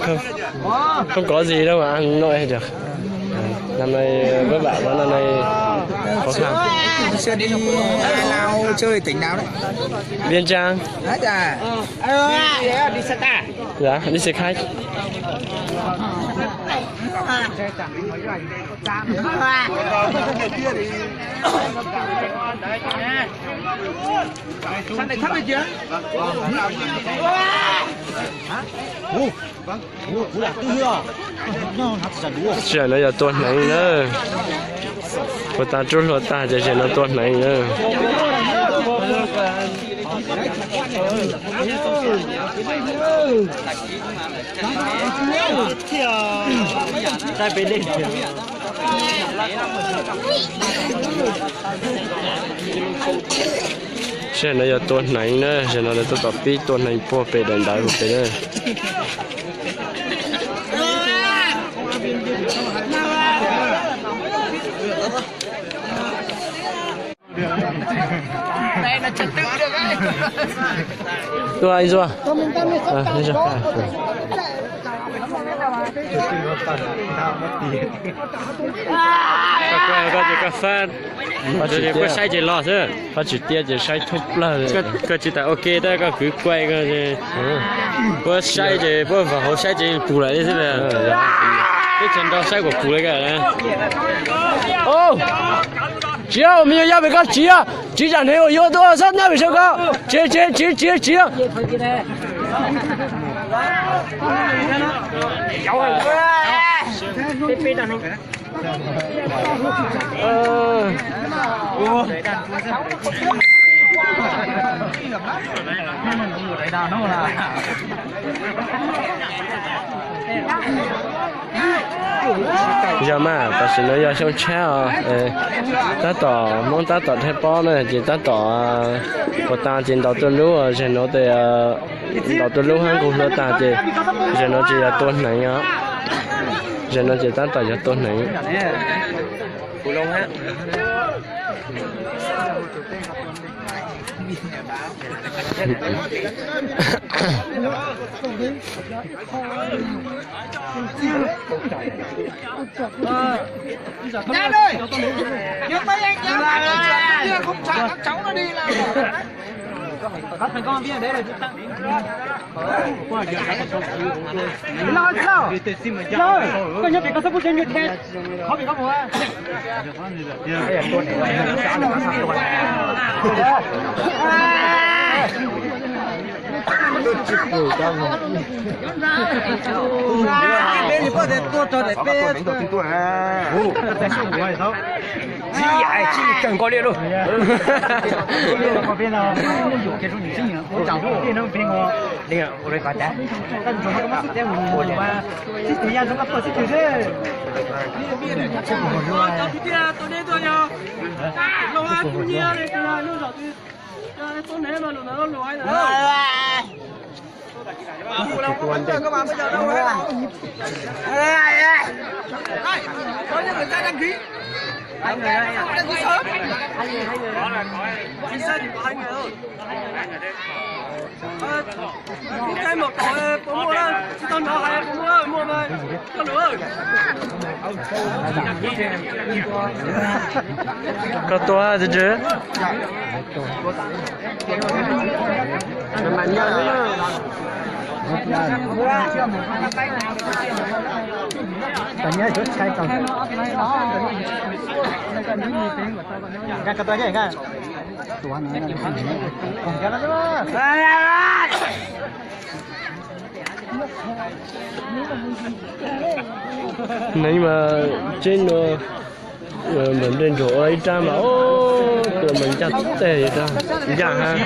Không, không có gì đâu mà ăn, ăn nổi được. Năm nay vất vả quá, năm nay khó khăn. Xưa đi Lào chơi tỉnh nào đấy? Viêng Chăn. Hết à? Đi xe ta. Dạ, đi xe khách. Sao lại thấp vậy? Hả? Ua, ua, ua, ua, ua. Zaum no yog tua hneev na. Ua tag rub hlua tag ces zaum no tua hneev na. Zaum no yog tua hneev na, zaum no lawv tab tom pib tua hneev puag pem daim ntawv pem na. Tua anh Duah. Ơ, anh Duah. Koj, koj, koj, koj, koj saib ces los xwb. Koj tsis tiaj ces saib thoob plawg. Koj tsis tas ok tab koj kwv kuaj koj. Puab saib ces puab vam hauv saib ces pum lawm xwb. Teb chaws nrau saib kuas pum li ko. Tsiv, me nyuam yaj pem koj tsiv, tsiv tsam hneev uas yuav tuaj sab nyab pem saum ko. Tsiv, tsiv, tsiv, tsiv, tsiv. Yog mas tam sim no yog xyoo tshab os. Tab tom Hmoob tab tom dhia pob na ces tab tom ua tas ces ntaus tuaj lub, zaum no tes ntaus tuaj lub hab nqug hlua tag ces zaum no ces yog tua hneev os. Zaum no ces tab tom yog tua hneev. Anh ơi, nhớ mấy anh nhớ lại là trước kia không thả các cháu nó đi là. Lo sao? Lo, koj nyob pem koj txhob pub siab ntsws thiab. Qhov pem koj mus. Peb li poj tes tuaj tso daim peb. Tsis yam tsis kawg nkaus li lauj. Koj tua tis tsw. Neev mas tseeb no, npawm nplej ntsuag ua ib rab mas tus mas ncaj teg, ncaj hab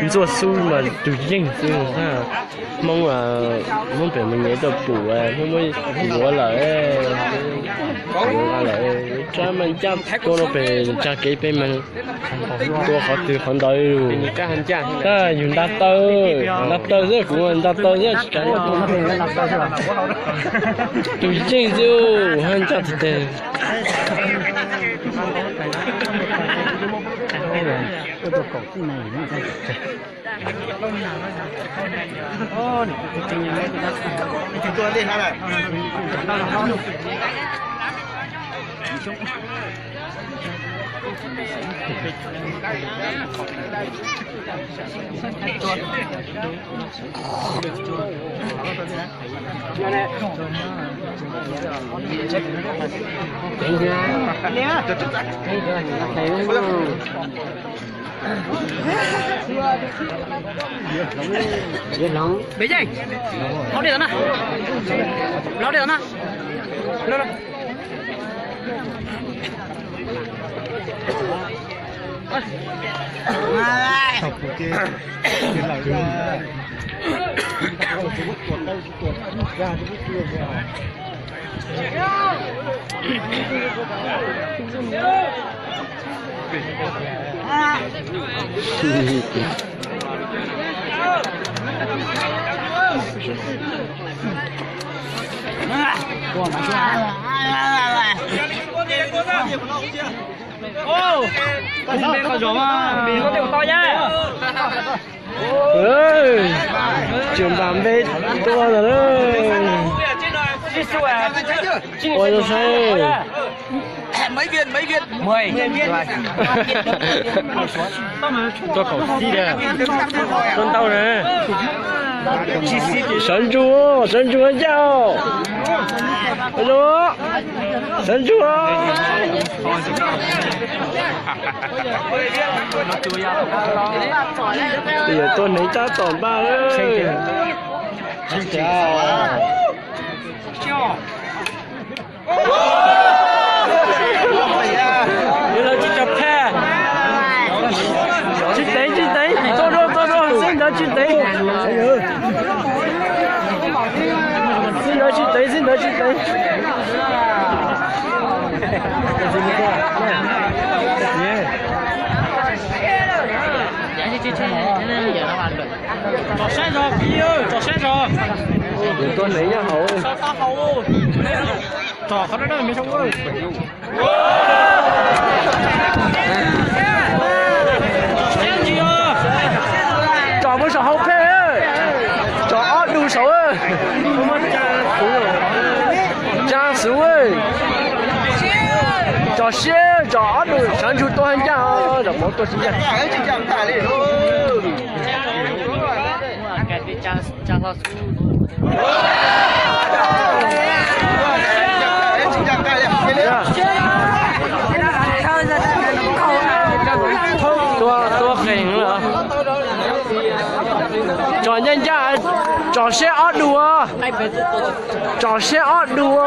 ntxuaj xub mas tug yeej xwb. Hmoob, Hmoob pem mus nyev tuaj pum, Hmoob muab yuav lawm. Yuav nqa lawm, tsab mas ncaj tua rau pem tsag kev peb mas tua qhov twg qhov ntawd. Tab yus nta taw, nta taw xwb, kuv nta taw xwb tsis kav. Tus yeej xwb, haj ncaj tiag tiag. Npe Yeej, hlob dej tau na, hlob dej tau na. Tsis npam npe tua lawm. Ua zoo saib. Tuaj kaum xib, tuaj ntau na. Sawv ntsug, sawv ntsug ncaj os. Sawv ntsug. Yawm tuaj hneev tab tom npaj. Lawv tsis tau phaj. Tsis teev, tsis teev, txog dua, txog dua, xib ntawd tsis teev. Xib ntawd tsis teev, xib ntawd tsis teev. Tsom saib zog, tsom saib zog. Tsom qhov dawb dawb me saum. Tsom mus saum hauv phem, tsom ob dus saud. Tsa xuv, tsom siab, tsom ob dus sawv ntsug tua ncaj, tsom mov tua tsis ncaj. Tua, tua qees lawm. Tsom ncaj ncaj, tsom siab ob dus. Tsom siab ob dus.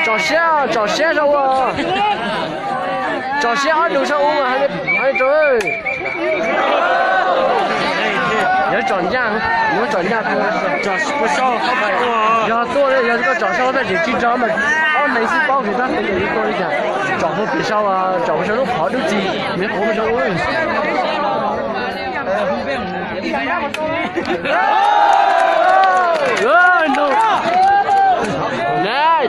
Tsom siab, tsom siab saum ua. Tsom siab ob dus saum ua, hais rau. Yog tsom ncaj, yog tsom ncaj, yog tuaj, yog koj tsom saum tab sis tsis nrog mas ob hneev xwb paub kiag tab sis yog tuaj li cas. Tsom puag pem saum, tsom puag saum lub qhov dub txig, me quav puag saum ua.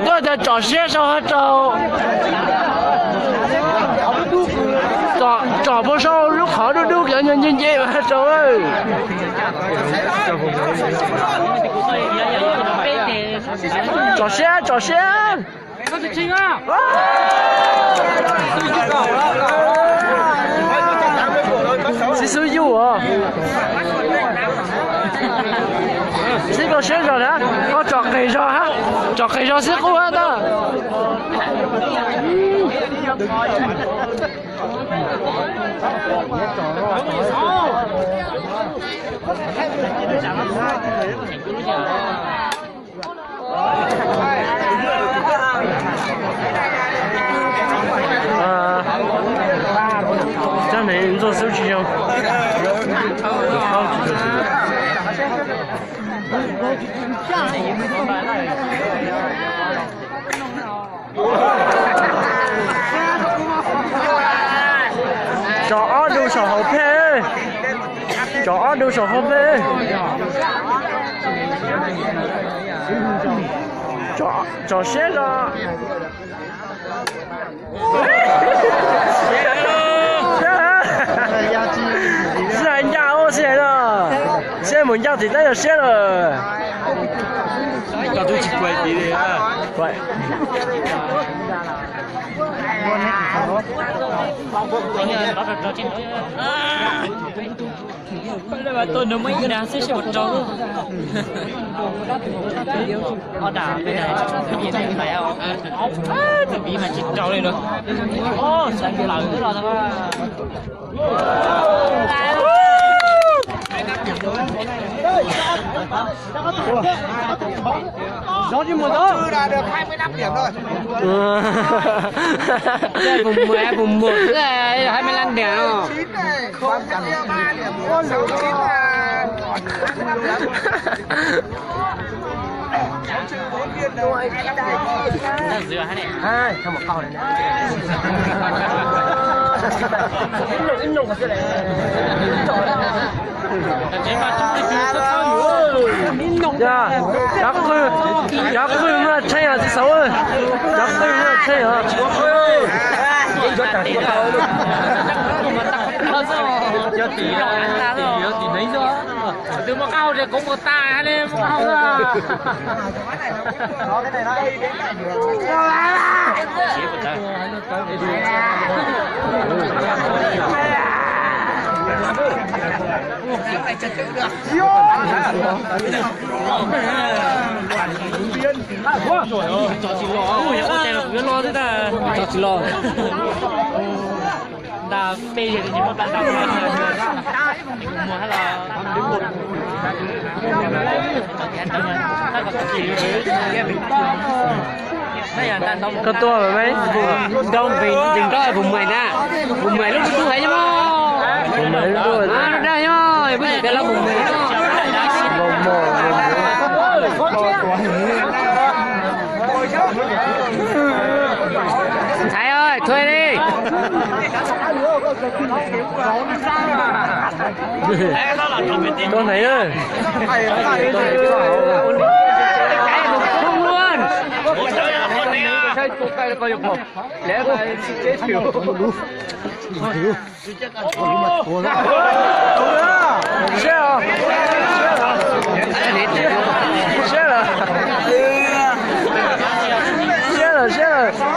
Tuaj tias tsom siab saum haj rau. Tsom puag saum lub qhov dub dub cov nce nce mas haj rau. Tsom siab, tsom siab. Xib xub yuj os. Xib koj siab zog na, koj tsom qees zog hab, tsom qees zog xib qub hab tag. Cov neeg ntxuag xub tsis zoo. Tso ob dua saum hauv peb. Tso ob dua saum hauv peb. Tso siab los. Sib hais ncaj ua sib hais no. Sib hais mus ncaj tim teb yog siab lawm. Tua nws muaj ib dag xwb sib ua rau. Ob dag, tus piv mas tsis rau li no. Xav lawm xwb los. Mus mus mus mus, hai mươi lăm điểm. Cov qwj, cov qwj muaj tsheej os txiv xauv, cov qwj muaj tsheej os. Tus muaj qab hau tias kuv mus tas li, muaj qab hau. Tso tsis los, tso tsis los. Nta peb yam li tsis muaj pab tau. Koj tuaj lawm me? Nrau nqis nqis nrau pum mais na. Pum mais lub tub hais nyob. Pum mais lub tub hais nyob. Pum mais nyob. Ntxhais ơi, thuê đi. Tuaj hneev na. Không luôn. Siab os. Siab lawm. Siab lawm, siab lawm.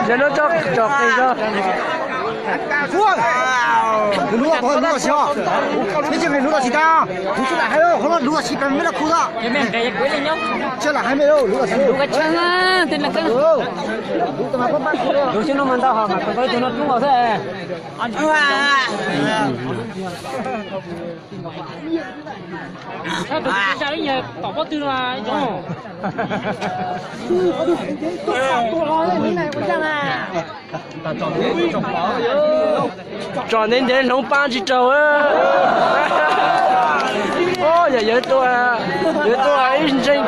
Yog no tso tso qis tso. Lub tod lub tod siv os. Twb tsis nqis lub tod siv tag. Kuv tsis lam hais lub tod siv pes me lub khu tod. Tsis lam hais me lub tod siv. Lub xyoo no mas ntau hos mas tus ntawd tus no dub os xwb. Tom pob tw no zoo. Tsom ntev ntev hloov pab tsis raug. Yog yawg tuaj, yawg tuaj ib ntseeg